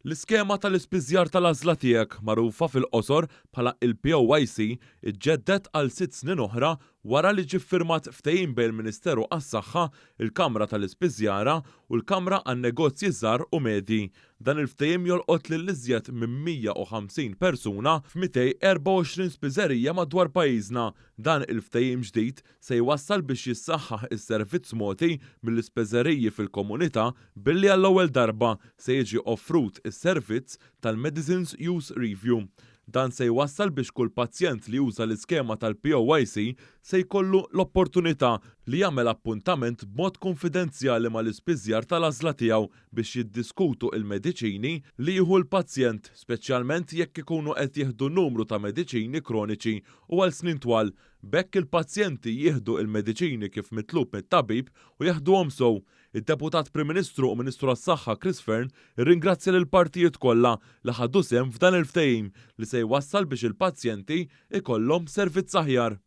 L-iskema tal-ispiżjar tal-għażla tiegħek, magħrufa fil-qosor bħala il-POYC, iġġeddet għal 6 snin oħra wara li ġie ffirmat ftehim bejn il-Ministeru għas-Saħħa, il-Kamra tal-Ispiżjara u l-Kamra għan-Negozji Żgħar u Medji. Dan il-ftehim jolqot lil iżjed minn 150 persuna f'224 spiżerija madwar pajjiżna. Dan il-ftehim ġdid se jwassal biex jissaħħaħ is-servizz mogħti mill-ispiżeriji fil-komunità billi għall-ewwel darba se jiġi offrut is-servizz tal-Medicines Use Review. Dan se jwassal biex kull pazjent li juża l-iskema tal-POYC se jkollu l-opportunità li jagħmel appuntament b'mod konfidenzjali mal-ispiżjar tal-għażla tiegħu biex jiddiskutu il-mediċini li jieħu l-pazjent, speċjalment jekk ikunu qed jieħdu numru ta' mediċini kroniċi u għal snin twal. B'hekk il-pazjenti jieħdu il-mediċini kif mitlub mit-tabib u jeħduhom sew. Id-Deputat Prim Ministru u Ministru għas-Saħħa Chris Fearne irringrazzja lil partijiet kollha li ħadu sehem f'dan il-ftehim li se jwassal biex il-pazjenti ikollhom servizz aħjar.